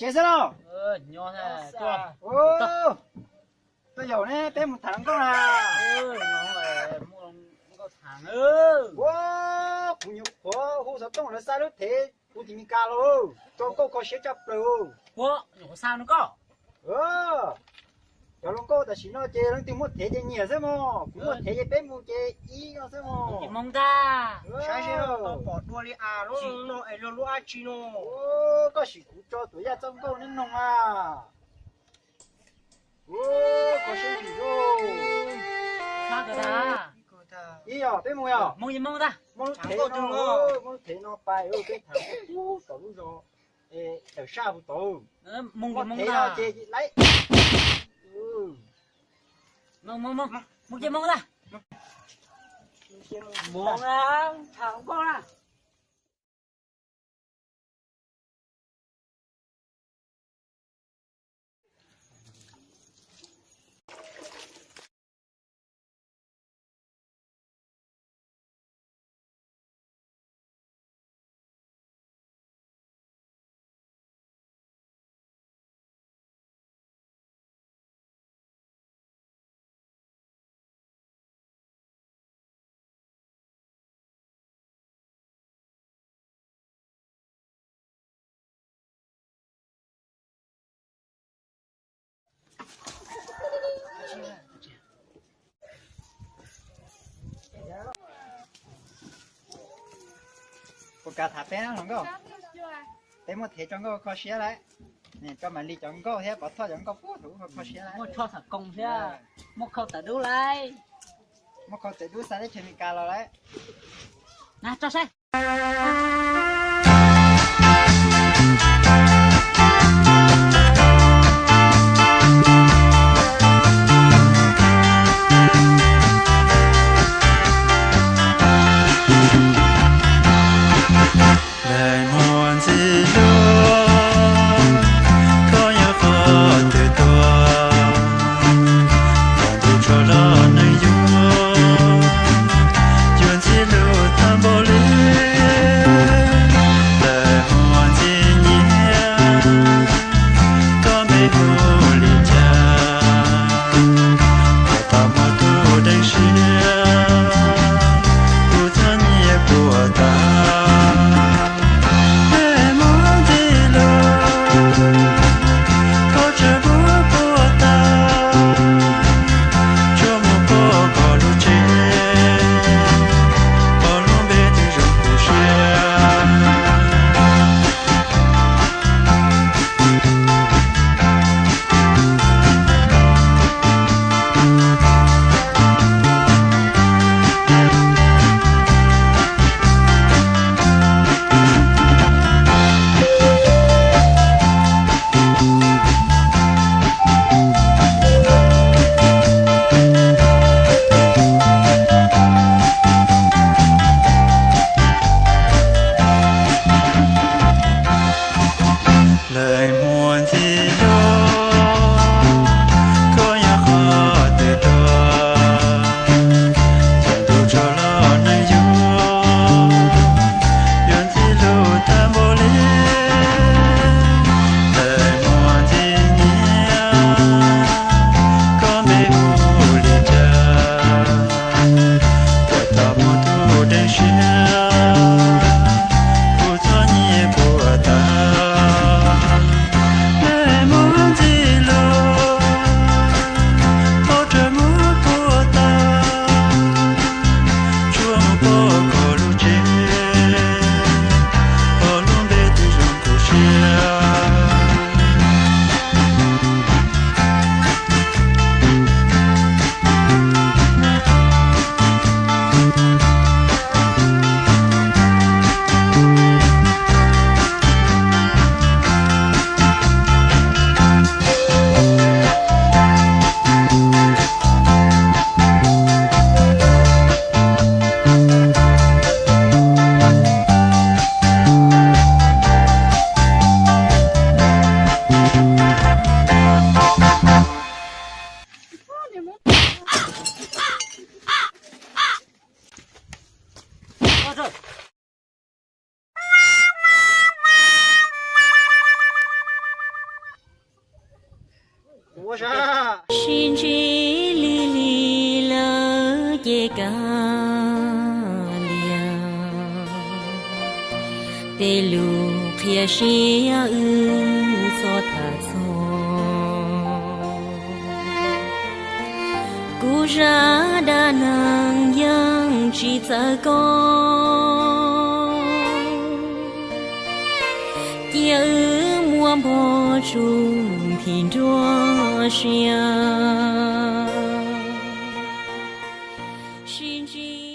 Xab Lauj. Tuaj yaum ne, peb mus tham nkauj na. Ua, kuv nyuam qhuav hu xov tooj lawv xa lub thev kuv tim Mes Kas los, tso nkauj kho siab tshaj plaws. Cov hluas nkauj tam sim no ces leej twg muaj thev ces nyiam xwb mog, kuv muaj thev ces peb mus ces ib no xwb mog. Saib seb tau pom dua li as lub no es luag lub dab tsi no. Koj sim kuv tso tuam yaj txoj nkauj neb noog a. Kho siab ntsim lauj. Ib yog peb mus yog, muab lub thev no, muab lub thev no pais peb tham tom lub zos, tawm sab puv tod. Muab thev no ces laiv. Puas kam tham peb hluas nkauj? Peb muaj thev tso nkauj kho siab lawm. Tso mam li cov nkauj thiab pov thoj cov nkauj puag thaum ub kho siab lawm. Muaj tshoj xam koos thiab, muaj khau tawm dub lawm. Muaj khau tawm dub xa teb chaws Amelikas los lawm. Na tso saib. Ntxhi hlub, koj yog qhov twg tuaj, tag ntuj tsuas los neeg yuav, yuav ntxhi hlub tag npaum li. Sib ntsib lig lig lawm ces kav liam, tej lus qhia siab wb txhob tham txog. Kuv zaj dab neeg yeej tsis txawv koj, cia wb muab npog tsuj nthi nruab siab. Sib ntsib